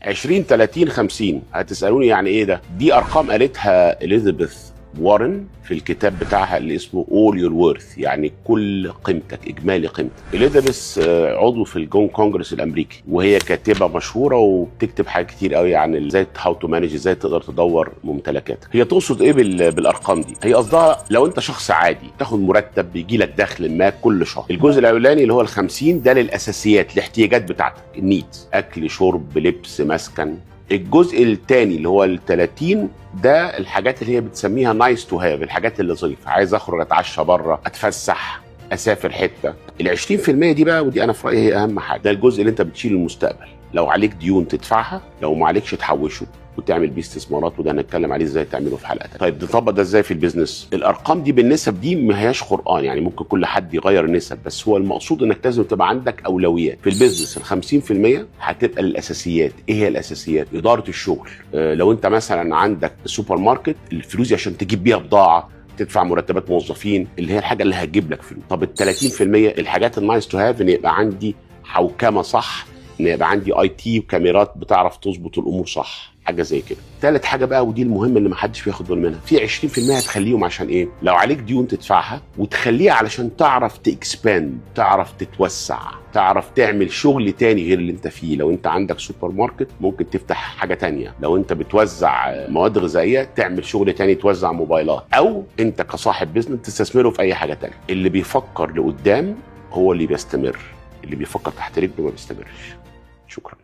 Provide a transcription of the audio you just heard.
20 30 50. هتسالوني يعني ايه ده؟ دي ارقام قالتها اليزابيث وارن في الكتاب بتاعها اللي اسمه All Your Worth، يعني كل قيمتك، اجمالي قيمتك. اليزابيث عضو في الجون كونجرس الامريكي، وهي كاتبه مشهورة وبتكتب حاجات كتير قوي عن ازاي how to manage، ازاي تقدر تدور ممتلكاتك. هي تقصد ايه بالارقام دي؟ هي قصدها لو انت شخص عادي تاخد مرتب، بيجي لك دخل ما كل شهر، الجزء الاولاني اللي هو ال 50 ده للاساسيات، الاحتياجات بتاعتك، ال needs، اكل، شرب، لبس، مسكن. الجزء الثاني اللي هو ال 30 ده الحاجات اللي هي بتسميها nice to have، الحاجات اللي ظريفه، عايز اخرج اتعشى بره، اتفسح، اسافر حته. ال 20% دي بقى، ودي انا في رايي هي اهم حاجه، ده الجزء اللي انت بتشيل المستقبل. لو عليك ديون تدفعها، لو ما عليكش تحوشه وتعمل بيه استثمارات، وده هنتكلم عليه ازاي تعمله في حلقة تانية. طيب نطبق ده ازاي في ال business؟ الارقام دي بالنسب دي ما هياش قران، يعني ممكن كل حد يغير النسب، بس هو المقصود انك لازم تبقى عندك اولويات في ال business. ال 50% هتبقى للاساسيات. ايه هي الاساسيات؟ ادارة الشغل. لو انت مثلا عندك سوبر ماركت، الفلوس دي عشان تجيب بيها بضاعه، تدفع مرتبات موظفين، اللي هي الحاجة اللي هتجيب لك فلوس. طب ال 30% الحاجات ال nice to have، ان يبقى عندي حوكمة صح، ان يبقى عندي IT وكاميرات بتعرف تظبط الامور صح، حاجة زي كده. ثالث حاجة بقى، ودي المهمة اللي محدش بياخد باله منها، في 20% هتخليهم عشان ايه؟ لو عليك ديون تدفعها، وتخليها علشان تعرف ت expand، تعرف تتوسع، تعرف تعمل شغل تاني غير اللي انت فيه. لو انت عندك سوبر ماركت ممكن تفتح حاجة تانية، لو انت بتوزع مواد غذائية تعمل شغل تاني توزع موبايلات، او انت كصاحب business تستثمره في اي حاجة تانية. اللي بيفكر لقدام هو اللي بيستمر، اللي بيفكر تحت رجله ما بيستمرش. شكرا.